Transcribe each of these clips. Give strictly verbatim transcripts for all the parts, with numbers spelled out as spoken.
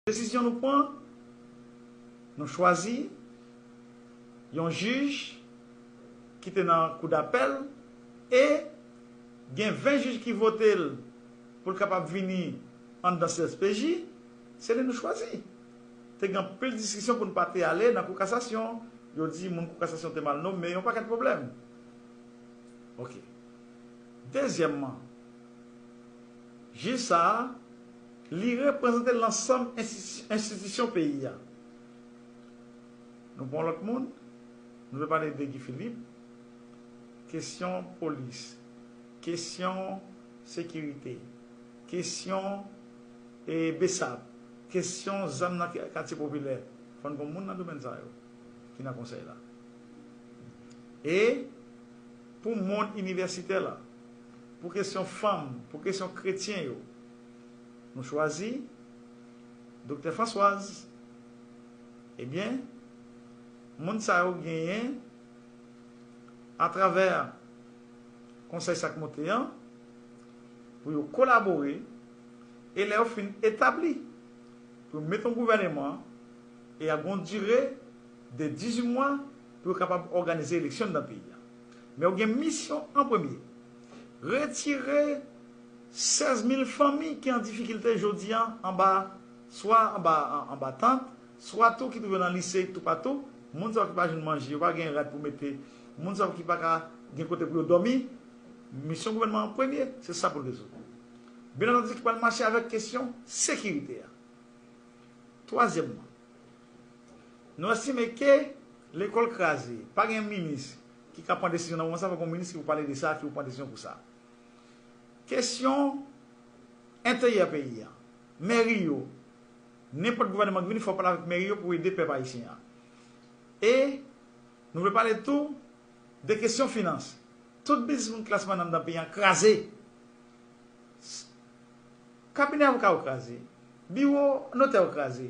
Desizyon nou pran, nou chwazi yon jij ki te nan kou dapèl e gen ven jij ki vote l pou l kapab vini anndan C S P J, se li nou chwazi. Te gen anpil diskisyon pou n pa te ale nan kou kasasyon. Yo di moun kou kasasyon te mal nome, yon pakèt pwoblèm. Ok. Dezyèmman, jij sa a, li reprezante lansanm enstiti- enstitisyon peyi a. Nou pran lòt moun, nou vle pale de Guy Philippe, kesyon polis, kesyon sekirite, kesyon e, Besap, kesyon zam nan katye popilè, fò n gen moun nan domèn sa yo ki nan konsèy la. E pou mond inivèsitè la, pou kesyon fanm, pou kesyon kretyen yo, nou chwazi Doktè Françoise. Ebyen, moun sa yo genyen atravè konsèy sa k monte an, pou yo kolabore, e lè yo fin etabli, pou yo mete yon gouvèneman, e y ap gen yon dire de dizuit mwa pou yo kapab òganize eleksyon nan peyi a. Men yo gen misyon an premye, retire sèz mil fanmi ki an difikilte jodi a, anba, swa anba, an- anba tant, swa tou ki twouve nan lise toupatou, moun sa yo ki pa jwenn manje, yo pa gen rad pou mete, moun sa yo ki pa ka gen kote pou yo dòmi. Misyon gouvènman an premye, se sa pou l rezoud. Byen antandi ki pral mache avèk kesyon sekirite a. Twazyèmman, nou estime ke lekòl kraze, pa gen minis ki ka pran desizyon nan moman sa, fòk yon minis ki pou pale de sa, ki pou pran desizyon pou sa. Kesyon enteryè peyi a, mèri yo, nenpòt gouvènman ki vini, fò pale avèk mèri yo pou ede pèp ayisyen an. E nou vle pale tou de kesyon finans. Tout biznis moun klas mwayen nan peyi an kraze. Kabinè avoka yo kraze. Biwo notè yo kraze.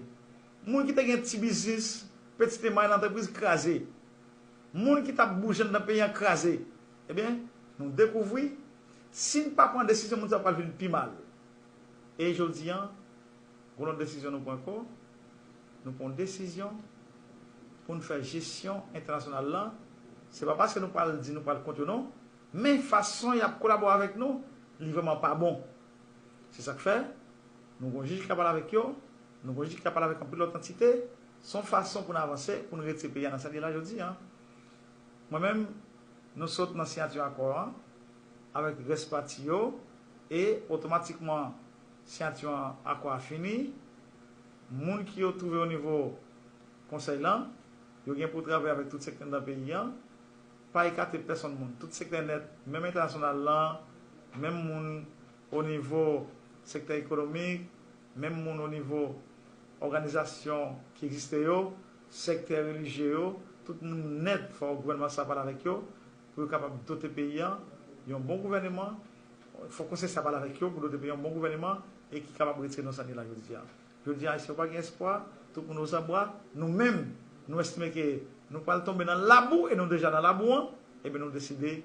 Moun ki te gen ti biznis, petite moyenne entreprise kraze. Moun ki t ap bouje anndan peyi an kraze. Ebyen, nou dekouvri, si n pa pran desizyon, moun sa yo pral vin pi mal. E jodi a, gen lòt desizyon nou pran ankò. Nou pran yon desizyon pou n fè jesyon entènasyonal la. Se pa paske nou pral di nou pral kont yo non, men fason y ap kolabore avèk nou, li vrèman pa bon. Se sa k fè, nou gen yon jij ki ka pale avèk yo, nou gen yon jij ki ka pale avèk anpil lòt antite. Se yon fason pou n avanse, pou n retire peyi a nan sa l ye la jodi a. Mwen menm, nou sot nan siyati akò an avèk rès pati yo, e otomatikman siyati an, akò a fini. Moun ki yo twouve o nivo konsèy lan, yo gen pou travay avèk tout sektè nan peyi an, pa ekate pèsonn moun, tout sektè nèt, menm entènasyonal lan, menm moun o nivo sektè ekonomik, menm moun o nivo òganizasyon ki egziste yo, sektè relijye yo, tout moun nèt, fò gouvènman sa pale avèk yo, pou yo kapab dote peyi an yon bon gouvèneman. Fò konsèy sa pale avèk yo pou dote peyi an yon bon gouvèneman e ki kapab retire nou sa n ye la jodi a. Jodi a, Ayisyen yo pa gen espwa, tout moun ozanbwa. Nou menm, nou estime ke nou pral tonbe nan labou e nou deja nan labou an, ebyen nou deside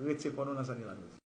retire kò nou nan sa n ye la jodi a.